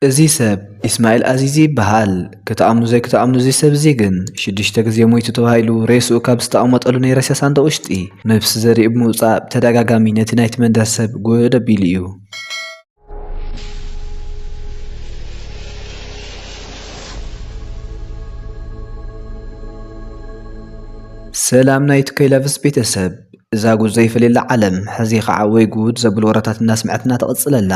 እዚ ሰብ ኢስማኤል ኣዚዚ ይበሃል። ክትኣምኑ ዘይክትኣምኑ፣ እዚ ሰብ እዚ ግን ሽዱሽተ ግዜ ሞይቱ ተባሂሉ ሬስኡ ካብ ዝተቐመጠሉ ናይ ሬሳ ሳንዱቕ ውሽጢ ነብሲ ዘርኢ ብምውጻእ ብተደጋጋሚ ነቲ ናይቲ መንደር ሰብ ጉድ ኣቢሉ እዩ። ሰላም ናይ ቱከይ ላቭስ ቤተሰብ፣ እዛ ጉድ ዘይፈልየላ ዓለም ሕዚ ኸዓ ወይ ጉድ ዘብል ወረታት እናስምዐትና ትቕጽል ኣላ።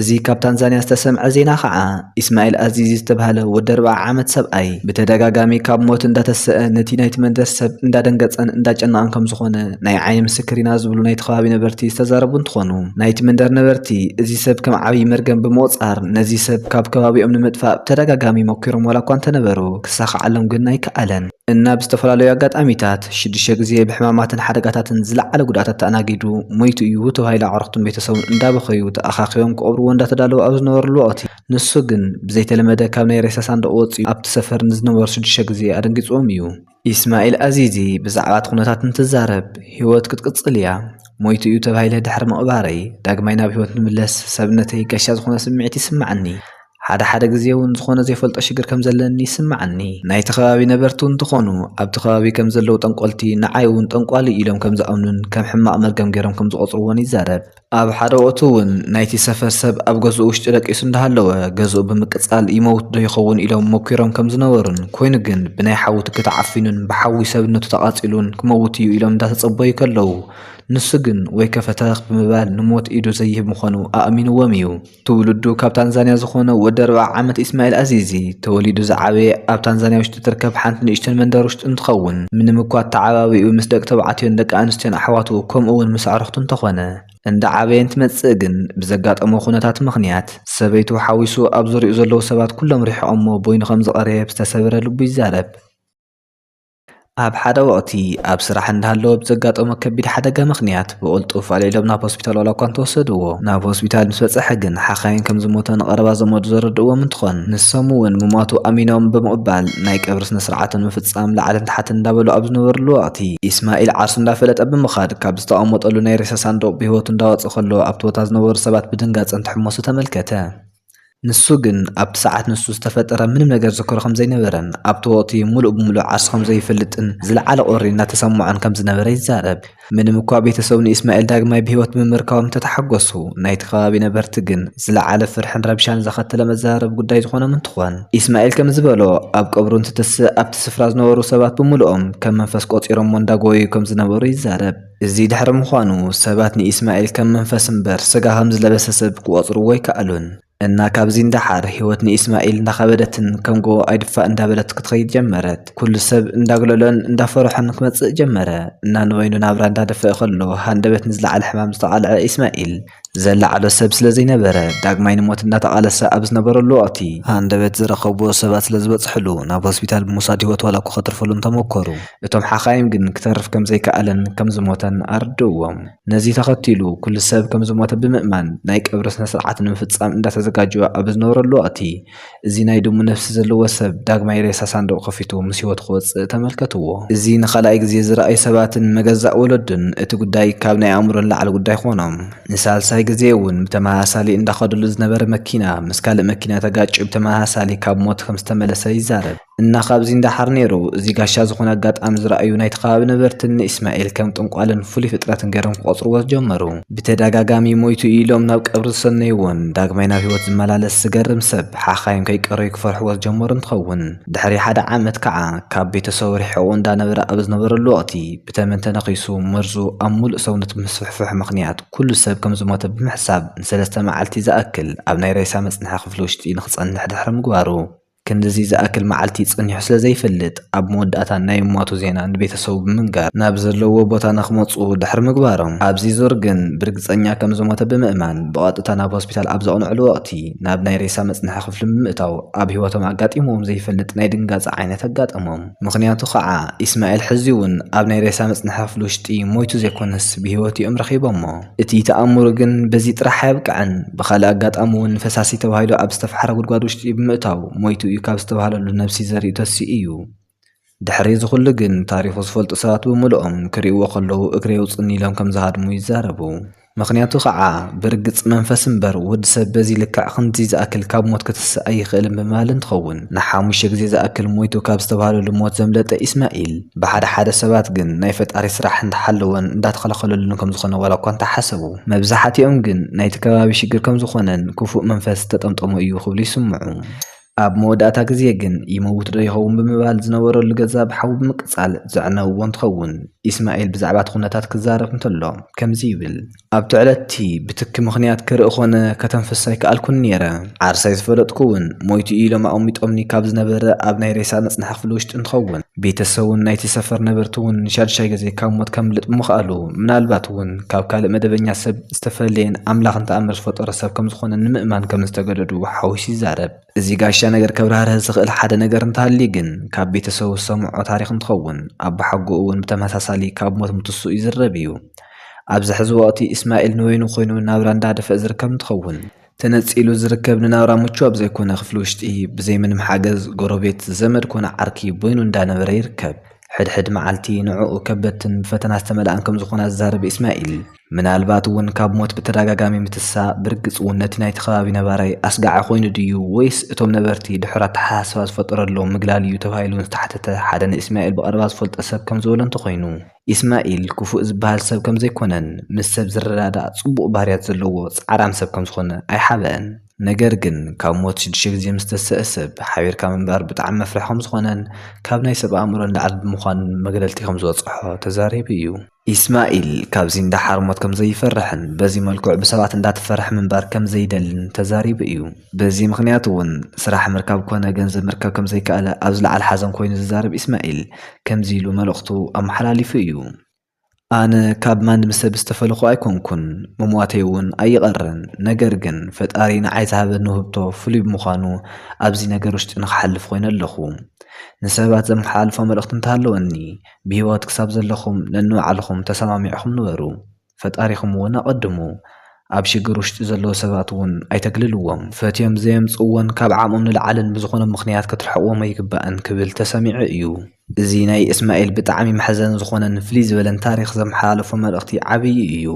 እዚ ካብ ታንዛንያ ዝተሰምዐ ዜና ኸዓ፣ ኢስማኤል ኣዚዚ ዝተባህለ ወዲ ኣርብዓ ዓመት ሰብኣይ ብተደጋጋሚ ካብ ሞት እንዳተሰአ ነቲ ናይቲ መንደር ሰብ እንዳደንገጸን እንዳጨነቐን ከም ዝኾነ ናይ ዓይኒ ምስክር ኢና ዝብሉ ናይቲ ከባቢ ነበርቲ ዝተዛረቡ እንትኾኑ፣ ናይቲ መንደር ነበርቲ እዚ ሰብ ከም ዓብዪ መርገም ብምቑጻር ነዚ ሰብ ካብ ከባቢኦም ንምጥፋእ ብተደጋጋሚ ሞኪሮም ዋላ እኳ እንተነበሩ ክሳኻዓሎም ግን ኣይከኣለን። እናብ ዝተፈላለዩ ኣጋጣሚታት ሽዱሽተ ግዜ ብሕማማትን ሓደጋታትን ዝለዓለ ጉድኣት ኣተኣናጊዱ ሞይቱ እዩ ተባሂሉ ኣዕሩኽቱን ቤተሰቡን እንዳበኸዩ ተኣኻኺቦም ክቐብርዎ እንዳተዳለዉ ኣብ ዝነበርሉ ወቕቲ፣ ንሱ ግን ብዘይተለመደ ካብ ናይ ሬሳ ሳንዱቕ ወፂኡ ኣብቲ ሰፈር ንዝነበሩ ሽዱሽተ ግዜ ኣደንጊፅዎም እዩ። ኢስማኤል ኣዚዚ ብዛዕባ እቲ ኩነታት እንትዛረብ፣ ህይወት ክትቅፅል እያ፣ ሞይቱ እዩ ተባሂለ ድሕሪ ምቕባረይ ዳግማይ ናብ ህይወት ንምለስ ሰብነተይ ጋሻ ዝኾነ ስምዒት ይስማዓኒ። ሓደ ሓደ ግዜ እውን ዝኾነ ዘይፈልጦ ሽግር ከም ዘለኒ ይስምዓኒ። ናይቲ ከባቢ ነበርቲ እውን እንተኾኑ ኣብቲ ከባቢ ከም ዘለዉ ጠንቆልቲ ንዓይ እውን ጠንቋሊ ኢሎም ከም ዝኣምኑን ከም ሕማቕ መርገም ገይሮም ከም ዝቖጽርዎን ይዛረብ። ኣብ ሓደ ወቕቲ እውን ናይቲ ሰፈር ሰብ ኣብ ገዝኡ ውሽጢ ደቂሱ እንዳሃለወ ገዝኡ ብምቅጻል ይመውት ዶ ይኸውን ኢሎም ሞኪሮም ከም ዝነበሩን ኮይኑ ግን ብናይ ሓዊ ትኪ ተዓፊኑን ብሓዊ ሰብነቱ ተቓጺሉን ክመውት እዩ ኢሎም እንዳተጸበዩ ከለዉ ንሱ ግን ወይከ ፈተኽ ብምባል ንሞት ኢዱ ዘይህብ ምዃኑ ኣእሚንዎም እዩ። ትውልዱ ካብ ታንዛንያ ዝኾነ ወዲ ኣርብዓ ዓመት ኢስማኤል ኣዚዚ፣ ተወሊዱ ዝዓበየ ኣብ ታንዛንያ ውሽጢ ትርከብ ሓንቲ ንእሽተን መንደር ውሽጢ እንትኸውን፣ ምንም እኳ ኣተዓባቢኡ ምስ ደቂ ተባዕትዮን ደቂ ኣንስትዮን ኣሕዋቱ ከምኡ እውን ምስ ኣዕሩኽቱ እንተኾነ፣ እንዳዓበየ እንትመጽእ ግን ብዘጋጠሞ ኩነታት ምኽንያት ሰበይቱ ሓዊሱ ኣብ ዙሪኡ ዘለዉ ሰባት ኩሎም ሪሕቖሞ በይኑ ከም ዝቐረየ ብዝተሰበረ ልቡ ይዛረብ። ኣብ ሓደ ወቕቲ ኣብ ስራሕ እንዳሃለወ ብዘጋጠሞ ከቢድ ሓደጋ ምኽንያት ብቕልጡፍ ኣልዒሎም ናብ ሆስፒታል ዋላ እኳ እንተወሰድዎ፣ ናብ ሆስፒታል ምስ በጽሐ ግን ሓኻይም ከም ዝሞተ ንቐረባ ዘመዱ ዘረድእዎም እንትኾን፣ ንሶም እውን ምሟቱ ኣሚኖም ብምቕባል ናይ ቀብሪ ስነ ስርዓቱ ንምፍጻም ላዕልን ታሕትን እንዳበሉ ኣብ ዝነበርሉ ወቕቲ፣ ኢስማኤል ዓርሱ እንዳፈለጠ ብምኻድ ካብ ዝተቐመጠሉ ናይ ሬሳ ሳንዱቕ ብህይወቱ እንዳወጸ ከሎ ኣብቲ ቦታ ዝነበሩ ሰባት ብድንጋጸ እንትሕመሱ ተመልከተ። ንሱ ግን ኣብቲ ሰዓት ንሱ ዝተፈጠረ ምንም ነገር ዝዝክሮ ከም ዘይነበረን ኣብቲ ወቕቲ ሙሉእ ብሙሉእ ዓርሱ ከም ዘይፈልጥን ዝለዓለ ቁሪ እናተሰምዖን ከም ዝነበረ ይዛረብ። ምንም እኳ ቤተሰቡ ንኢስማኤል ዳግማይ ብህይወት ብምርካቦም እንተተሓጎሱ፣ ናይቲ ከባቢ ነበርቲ ግን ዝለዓለ ፍርሕን ረብሻን ዘኸተለ መዘራረቢ ጉዳይ ዝኾኖም እንትኾን፣ ኢስማኤል ከም ዝበሎ ኣብ ቀብሩ እንትትስእ ኣብቲ ስፍራ ዝነበሩ ሰባት ብምሉኦም ከም መንፈስ ቆጺሮሞ እንዳጎበዩ ከም ዝነበሩ ይዛረብ። እዚ ድሕሪ ምዃኑ ሰባት ንኢስማኤል ከም መንፈስ እምበር ስጋ ከም ዝለበሰ ሰብ ክቆጽርዎ ኣይከኣሉን። እና ካብዚ እንዳሓር ህይወት ንኢስማኤል እንዳኸበደትን ከም ጎቦ ኣይድፋእ እንዳበለት ክትኸይድ ጀመረት። ኩሉ ሰብ እንዳግለሎን እንዳፈርሖን ክመጽእ ጀመረ። እና ንበይኑ ናብራ እንዳደፈአ ከሎ ሃንደበት ንዝለዓለ ሕማም ዝተቓልዐ ኢስማኤል ዘለዓሎ ሰብ ስለ ዘይነበረ ዳግማይ ንሞት እንዳተቓለሰ ኣብ ዝነበረሉ ወቕቲ ሃንደበት ዝረኸብዎ ሰባት ስለ ዝበጽሕሉ ናብ ሆስፒታል ብምውሳድ ህይወት ዋላ እኮ ከትርፈሉ እንተመከሩ፣ እቶም ሓኻይም ግን ክተርፍ ከም ዘይከኣለን ከም ዝሞተን ኣረድእዎም። ነዚ ተኸቲሉ ኩሉ ሰብ ከም ዝሞተ ብምእማን ናይ ቀብሪ ስነ ስርዓት ንምፍጻም እንዳተዘጋጀወ ኣብ ዝነበረሉ ወቕቲ፣ እዚ ናይ ድሙ ነፍሲ ዘለዎ ሰብ ዳግማይ ሬሳ ሳንዱቕ ከፊቱ ምስ ህይወቱ ክወጽእ ተመልከትዎ። እዚ ንኻልኣይ ግዜ ዝረኣዩ ሰባትን መገዛእ ወለዱን እቲ ጉዳይ ካብ ናይ ኣእምሮ ንላዕሊ ጉዳይ ኮኖም። ንሳልሳይ ግዜ እውን ብተመሳሳሊ እንዳኸደሉ ዝነበረ መኪና ምስ ካልእ መኪና ተጋጭ ብተመሳሳሊ ካብ ሞት ከም ዝተመለሰ ይዛረብ። እና ካብዚ እንዳሓር ነይሩ፣ እዚ ጋሻ ዝኾነ ኣጋጣሚ ዝረኣዩ ናይቲ ከባቢ ነበርትን ንኢስማኤል ከም ጥንቋልን ፍሉይ ፍጥረትን ገይሮም ክቖጽርዎ ጀመሩ። ብተደጋጋሚ ሞይቱ ኢሎም ናብ ቀብሪ ዝሰነይዎን ዳግማይ ናብ ህይወት ዝመላለስ ዝገርም ሰብ ሓኻይም ከይቀረዩ ክፈርሕዎ ዝጀመሩ እንትኸውን፣ ድሕሪ ሓደ ዓመት ከዓ ካብ ቤተሰቡ ርሒቑ እንዳነበረ ኣብ ዝነበረሉ ወቕቲ ብተመን ተነኺሱ መርዙ ኣብ ሙሉእ ሰውነቱ ብምስፍሕፍሑ ምኽንያት ኩሉ ሰብ ከም ዝሞተ ብምሕሳብ ንሰለስተ መዓልቲ ዝኣክል ኣብ ናይ ሬሳ መጽንሒ ክፍሊ ውሽጢ ንኽጸንሕ ድሕሪ ምግባሩ፣ ክንድዚ ዝኣክል መዓልቲ ጸኒሑ ስለ ዘይፈልጥ፣ ኣብ መወዳእታ ናይ ሟቱ ዜና ንቤተሰቡ ብምንጋር፣ ናብ ዘለዎ ቦታ ንኽመጹ ድሕሪ ምግባሮም፣ ኣብዚ ዙር ግን ብርግጸኛ ከም ዝሞተ ብምእማን፣ ብቐጥታ ናብ ሆስፒታል ኣብ ዘቕንዕሉ ወቕቲ፣ ናብ ናይ ሬሳ መጽንሒ ክፍሊ ብምእታው፣ ኣብ ህይወቶም ኣጋጢምዎም ዘይፈልጥ ናይ ድንጋጸ ዓይነት ኣጋጠሞም። ምኽንያቱ ኸዓ፣ ኢስማኤል ሕዚ እውን ኣብ ናይ ሬሳ መጽንሒ ክፍሊ ውሽጢ ሞይቱ ዘይኮነስ ብህይወት እዮም ረኺቦሞ። እቲ ተኣምር ግን በዚ ጥራሕ ኣየብቅዐን። ብኻልእ ኣጋጣሚ እውን ፈሳሲ ተባሂሉ ኣብ ዝተፋሕረ ጉድጓድ ውሽጢ ብምእታው ሞይቱ እዩ ካብ ዝተባህለሉ ነብሲ ዘርኢ ተሲኡ እዩ። ድሕሪ እዚ ኩሉ ግን ታሪኹ ዝፈልጡ ሰባት ብምልኦም ክርእይዎ ከለዉ እግሪ የውፅኒ ኢሎም ከም ዝሃድሙ ይዛረቡ። ምኽንያቱ ከዓ ብርግጽ መንፈስ እምበር ወዲ ሰብ በዚ ልክዕ ክንዲ ዝኣክል ካብ ሞት ክትስእ ኣይኽእልን ብምባል እንትኸውን፣ ንሓሙሽተ ግዜ ዝኣክል ሞይቱ ካብ ዝተባህለሉ ሞት ዘምለጠ ኢስማኤል፣ ብሓደ ሓደ ሰባት ግን ናይ ፈጣሪ ስራሕ እንዳሓለወን እንዳተኸላኸለሉን ከም ዝኾነ ዋላ እኳ እንተሓሰቡ፣ መብዛሕትኦም ግን ናይቲ ከባቢ ሽግር ከም ዝኾነን ክፉእ መንፈስ ዝተጠምጠሞ እዩ ክብሉ ይስምዑ። ኣብ መወዳእታ ግዜ ግን ይመውት ዶ ይኸውን ብምባል ዝነበረሉ ገዛ ብሓዊ ብምቅጻል ዘዕነውዎ እንትኸውን፣ ኢስማኤል ብዛዕባ እቲ ኩነታት ክዛረብ እንተሎ ከምዚ ይብል። ኣብቲ ዕለትቲ ብትኪ ምኽንያት ክርኢ ኮነ ከተንፍስ ኣይከኣልኩን ነይረ። ዓርሳይ ዝፈለጥኩ እውን ሞይቱ እዩ ኢሎም ኣቐሚጦምኒ ካብ ዝነበረ ኣብ ናይ ሬሳ መጽንሒ ክፍሊ ውሽጢ እንትኸውን፣ ቤተሰቡን ናይቲ ሰፈር ነበርቲ እውን ንሻድሻይ ግዜ ካብ ሞት ከምልጥ ብምኽኣሉ፣ ምናልባት እውን ካብ ካልእ መደበኛ ሰብ ዝተፈለየን ኣምላኽ እንተኣምር ዝፈጠሮ ሰብ ከም ዝኾነ ንምእማን ከም ዝተገደዱ ሓዊሱ ይዛረብ። እዚ ጋሻ ነገር ከብራህርህ ዝኽእል ሓደ ነገር እንተሃልዩ ግን፣ ካብ ቤተሰቡ ዝሰምዖ ታሪኽ እንትኸውን፣ ኣቦሓጎኡ እውን ብተመሳሳሊ ካብ ሞት ምትስኡ ይዝረብ እዩ። ኣብዚ ሕዚ ወቕቲ ኢስማኤል ንበይኑ ኮይኑ ናብራ እንዳደፍአ ዝርከብ እንትኸውን፣ ተነጺሉ ዝርከብ ንናብራ ምቹው ኣብ ዘይኮነ ክፍሊ ውሽጢ ብዘይ ምንም ሓገዝ ጎረቤት፣ ዘመድ ኮነ ዓርኪ በይኑ እንዳነበረ ይርከብ። ሕድሕድ መዓልቲ ንዕኡ ከበድትን ብፈተና ዝተመልኣን ከም ዝኾና ዝዛረብ ኢስማኤል፣ ምናልባት እውን ካብ ሞት ብተደጋጋሚ ምትሳእ ብርግጽ እውን ነቲ ናይቲ ከባቢ ነባራይ ኣስጋዒ ኮይኑ ድዩ ወይስ እቶም ነበርቲ ድሑር ኣተሓሳስባ ዝፈጠረሎም ምግላል እዩ ተባሂሉ ዝተሓተተ ሓደ ንኢስማኤል ብቐረባ ዝፈልጦ ሰብ ከም ዝበሎ እንተኾይኑ፣ ኢስማኤል ክፉእ ዝበሃል ሰብ ከም ዘይኮነን ምስ ሰብ ዝረዳዳእ ጽቡቕ ባህርያት ዘለዎ ጻዕራም ሰብ ከም ዝኾነ ኣይሓበአን። ነገር ግን ካብ ሞት ሽዱሽተ ግዜ ምስ ተሰአ ሰብ ሓቢርካ ምንባር ብጣዕሚ መፍርሒ ከም ዝኾነን ካብ ናይ ሰብ ኣእምሮ ንላዕሊ ብምዃኑን መግለልቲ ከም ዝበጽሖ ተዛሪቡ እዩ። ኢስማኤል ካብዚ ንደሓር ሞት ከም ዘይፈርሕን በዚ መልክዑ ብሰባት እንዳተፈርሐ ምንባር ከም ዘይደልን ተዛሪቡ እዩ። በዚ ምኽንያት እውን ስራሕ ምርካብ ኮነ ገንዘብ ምርካብ ከም ዘይከኣለ ኣብ ዝለዓለ ሓዘን ኮይኑ ዝዛረብ ኢስማኤል ከምዚ ኢሉ መልእኽቱ ኣመሓላሊፉ እዩ። ኣነ ካብ ማንም ሰብ ዝተፈለኹ ኣይኮንኩን፣ ምሟተይ እውን ኣይቐርን። ነገር ግን ፈጣሪ ንዓይ ዝሃበኒ ውህብቶ ፍሉይ ብምዃኑ ኣብዚ ነገር ውሽጢ ንኽሓልፍ ኮይነ ኣለኹ። ንሰባት ዘመሓላልፎ መልእኽቲ እንተሃለወኒ፣ ብህይወት ክሳብ ዘለኹም ነንባዕልኹም ተሰማሚዕኹም ንበሩ። ፈጣሪኹም እውን ኣቐድሙ። ኣብ ሽግር ውሽጢ ዘለዉ ሰባት እውን ኣይተግልልዎም። ፈትዮም ዘየምጽእዎን ካብ ዓቕሞም ንላዕልን ብዝኾነ ምኽንያት ክትርሕቕዎም ኣይግባእን ክብል ተሰሚዑ እዩ። እዚ ናይ እስማኤል ብጣዕሚ መሕዘኒ ዝኾነን ፍልይ ዝበለን ታሪኽ ዘመሓላለፎ መልእኽቲ ዓብዪ እዩ።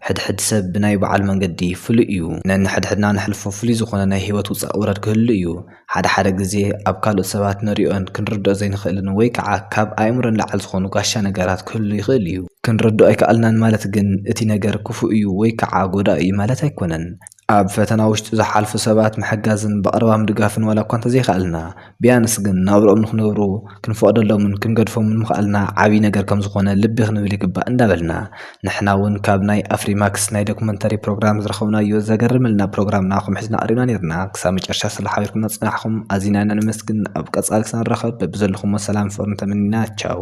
ሕድሕድ ሰብ ብናይ በዓል መንገዲ ፍሉይ እዩ። ነንሕድሕድና ነሕልፎ ፍሉይ ዝኾነ ናይ ህይወት ውጻእ ውረድ ክህሉ እዩ። ሓደ ሓደ ግዜ ኣብ ካልኦት ሰባት ንሪኦን ክንርድኦ ዘይንኽእልን ወይ ከዓ ካብ ኣእምሮ ንላዕሊ ዝኾኑ ጋሻ ነገራት ክህሉ ይኽእል እዩ። ክንርድኦ ኣይከኣልናን ማለት ግን እቲ ነገር ክፉእ እዩ ወይ ከዓ ጎዳኢ እዩ ማለት ኣይኮነን። ኣብ ፈተና ውሽጢ ዝሓልፉ ሰባት ምሕጋዝን ብቐረባ ምድጋፍን ዋላ እኳ እንተዘይከኣልና፣ ቢያንስ ግን ናብርኦም ንኽነብሩ ክንፈቕደሎምን ክንገድፎምን ምኽኣልና ዓብዪ ነገር ከም ዝኾነ ልቢ ክንብል ይግባእ እንዳበልና፣ ንሕና እውን ካብ ናይ ኣፍሪማክስ ናይ ዶክመንተሪ ፕሮግራም ዝረኸብናዮ ዘገርም ኢልና ፕሮግራምና ከም ሕዝና ኣቕሪብና ነይርና። ክሳብ መጨረሻ ስለ ሓቢርኩም ዝጸናሕኩም ኣዚና ኢና ነመስግን። ኣብ ቀጻሊ ክሳብ ንራኸብ በብዘለኹሞ ሰላም ፍቕርን ተመኒና። ቻው።